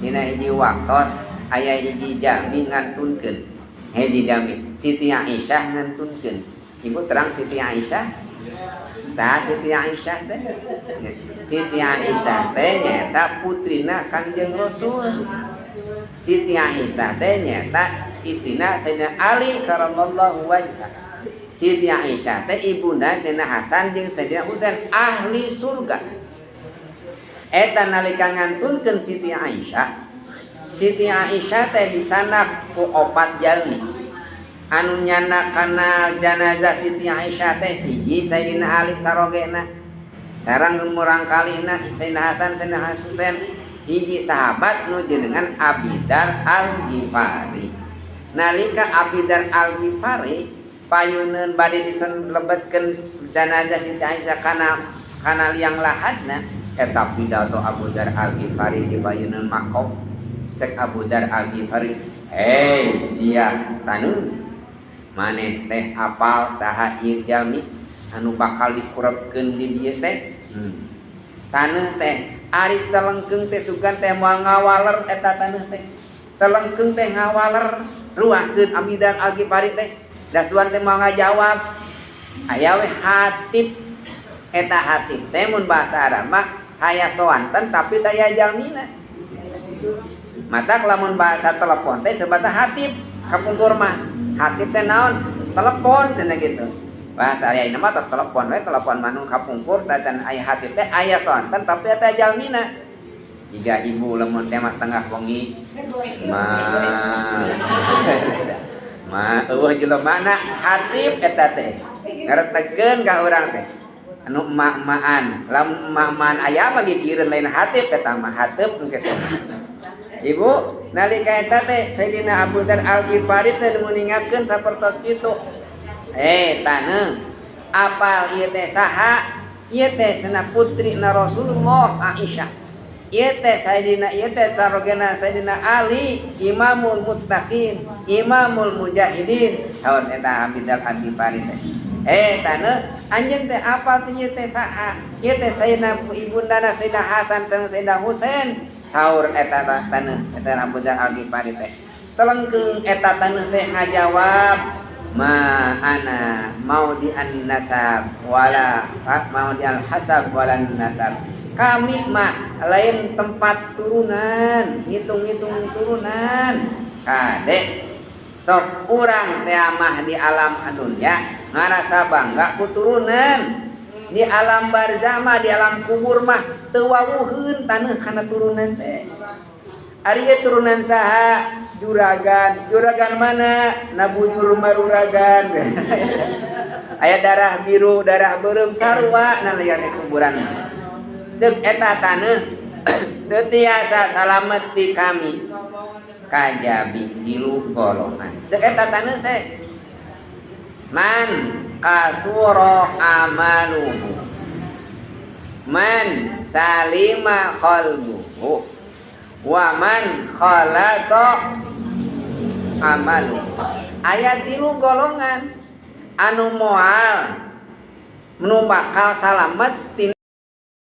Dina hiji waktos aya hiji jalmi ngantunkeun. Hiji jalmi Siti Aisyah ngantunkeun. Ibu terang Siti Aisyah? Saha Siti Aisyah teh? Siti Aisyah teh nyaeta putrina Kangjeng Rasul. Siti Aisyah teh nyaeta istrina Sayyidina Ali karamallahu wajhah. Siti Aisyah teh ibunda Sayyidina Hasan jeung Sayyidina Husain, ahli surga. Eta nalika ngantunkeun Siti Aisyah, Siti Aisyah teh dicanak ku opat jalmi. Anu nyandak kana janazah Siti Aisyah teh siji Sayyidina Ali carogena, sareng murangkalihna Sayyidina Hasan, Sayyidina Husain, hiji sahabat nu jenengan Abidar Al-Ghifari. Nalika Abidar Al-Ghifari payuneun bade diselebetkeun janazah Siti Aisyah kana liang lahadna, eta pidato Abu Dzar Al-Ghifari di payuneun makom. Cek Abu Dzar Al-Ghifari, "Hei sia taneuh, maneh teh apal saha ieu jalmi anu bakal dikurebkeun di dieu teh?" Taneuh teh ari celengkeung teh sugan teh moal ngawaler, eta taneuh teh celengkeung teh ngawaler ruaseun Abu Dzar Al-Ghifari teh dasuan teh moal ngajawab. Aya we hatib, eta hatib teh mun bahasa Arab mah haya soanten tapi daya jalmina. Matak lamun bahasa telepon teh sebata hatib kapungkur mah. Hatib teh naon? Telepon cenah gitu. Bahasa aya mah tos telepon we, telepon manu kapungkur tacan aya hatib teh aya soanten tapi eta jalmina. Jika ibu lamun teh mah tengah wengi mah mah eueuh jelemana, hatib eta teh ngaretekeun ka urang teh. Anu emak-emaan, lamun emak-emaan aya mah gigireun, lain hatib eta mah, hatep nu kitu. Ibu, nalika eta teh Sayyidina Abu Dzar Al-Ghifari teh nguningakeun sapertos kitu. Eh, taneuh, apal ieu teh saha? Ieu teh cenah putrina Rasulullah Aisyah. Ieu teh Sayyidina, ieu teh carogena Sayyidina Ali, Imamul Muttaqin, Imamul Mujahidin. Saur eta Abu Dzar Al-Ghifari teh. Eh, taneuh, anjeun teh apal teh ieu teh saha? Ieu teh Sayyidina ibundana Sayyidina Hasan sareng Sayyidina Husain. Saur eta taneuh Sayyidina Abu Dzar Al-Ghifari teh. Celengkeung eta taneuh teh ngajawab, "Ma ana maudi an-nasab wala maudi al-hasab wala nasab." Kami mah lain tempat turunan, ngitung-ngitung turunan. Kade sok urang teh mah di alam dunia ngarasa bangga ku turunan. Di alam barzah mah, di alam kubur mah teu wawuheun taneuh kana turunan teh. Ari ieu turunan saha? Juragan. Juragan mana? Nabujur maruragan. Aya darah biru, darah beureum sarua nalian kuburan. Ceuk eta taneuh, teu tiasa salamet di kami kajabi tilu golongan. Ceuk eta taneuh teh, man kasura amaluhu, man salima qalbuhu, wa man khalasa amaluhu. Aya tilu golongan anu moal nu bakal salamet tina